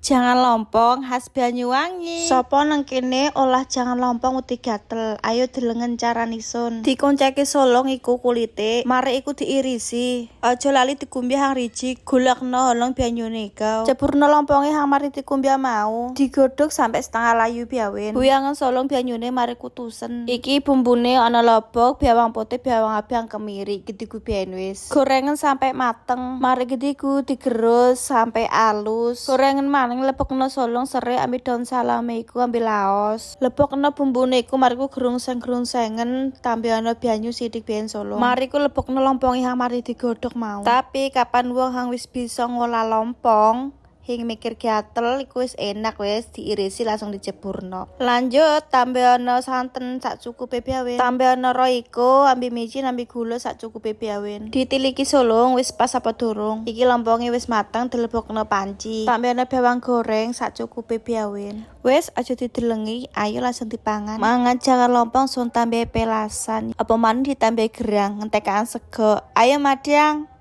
Jangan lompong khas Banyuwangi. Sopo nang kene olah jangan lompong uti gatel? Ayo delengen carane isun. Dikonceke solong iku kulite, mari iku diirisi. Aja lali dikumbyah hang riji, golekno holong banyune kau. Ceburno lomponge hang mari dikumbyah mau. Digodhog sampai setengah layu biawin. Buyangen solong banyune, mari kutusen. Iki bumbune ana lobok, bawang putih, bawang abang, kemiri, iki ben wis. Gorengen sampai mateng. Mari iku digerus sampai alus. Gorengen maning, lebokno solong, serai ambi daun salame iku ambi laos. Lebokno bumbune iku, mari ku gerungseng-gerungsengen, tambahana banyu sithik ben solong. Mari ku lebokno lomponge hang mari digodhog mau. Tapi kapan wong hang wis bisa ngolah lompong, hing mikir gatel iku wis enak, wis diirisi langsung diceburno. Lanjut tambahana santen sak cukupe biawin. Tambahana Royco, ambi micin, ambi gula sak cukupe biawin. Ditiliki solong wis pas apa durung. Iki lomponge wis matang, dilebokno panci. Tambahana bawang goreng sak cukupe biawin. Wis aja didelengi, ayo langsung dipangan. Mangan jangan lompong sun tambah pelasan. Apa maning ditambah gerang, ngentekan sego. Ayo madang.